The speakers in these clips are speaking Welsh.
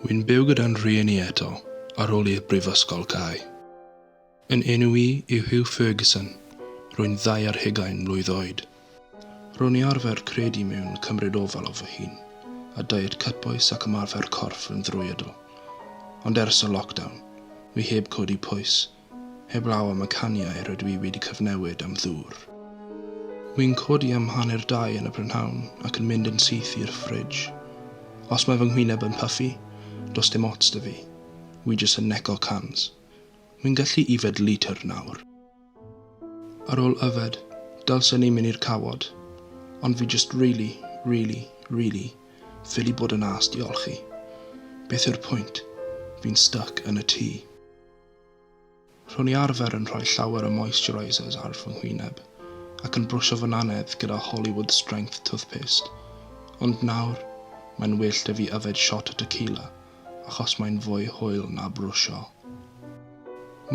Wi'n byw gyda'n rhieni eto, ar ôl i'r brifysgol cau. Yn enw i yw Hugh Ferguson, rwy'n 22 mlwydd oed. Ro'n i arfer credu mewn cymryd ofal o fy hun, a diet cytbwys ac ymarfer corff yn ddrwyadl. Ond ers y lockdown, wi heb codi pwys, heblaw am y caniau rydw i wedi cyfnewid am ddŵr. Wi'n codi am hanner dau yn y prynhawn ac yn mynd yn syth i'r fridge. Os mae fy ngwyneb yn puffy, does dim ots 'da fi. Wi jyst yn neco cans. Wi'n gallu yfed litr nawr. Ar ôl yfed, dylsen i mynd i'r cawod, ond fi jyst really, really, really ffili bod yn ast i olchi. Beth yw'r pwynt? Fi'n stuck yn y tŷ. Ro'n i arfer yn rhoi llawer o moisturisers ar fy ngwyneb, ac yn brwsio fy nannedd gyda Hollywood Strength toothpaste, ond nawr, mae'n well 'da fi yfed shot o tequila, achos mae'n fwy hwyl na brwsio.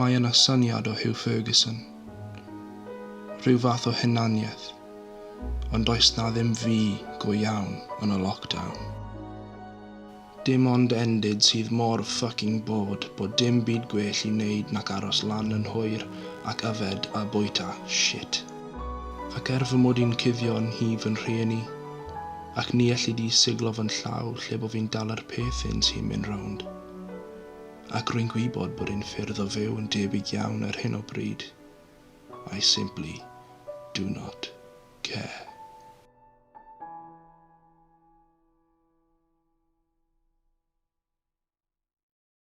Mae yna syniad o Hugh Ferguson. Rhyw fath o hunaniaeth. Ond does 'na ddim fi go iawn yn y lockdown. Dim ond endid sydd mor fucking bored bod dim byd gwell i wneud nac aros lan yn hwyr ac yfed a bwyta shit. Ac er fy mod i'n cuddio yn nhŷ fy nrhieni, ac ni elli di siglo fy nhlaw lle bo fi'n dal yr peth hyn sy'n mynd rownd. Ac rwy'n gwybod bod ein ffyrdd o fyw yn debyg iawn ar hyn o bryd. I simply do not care.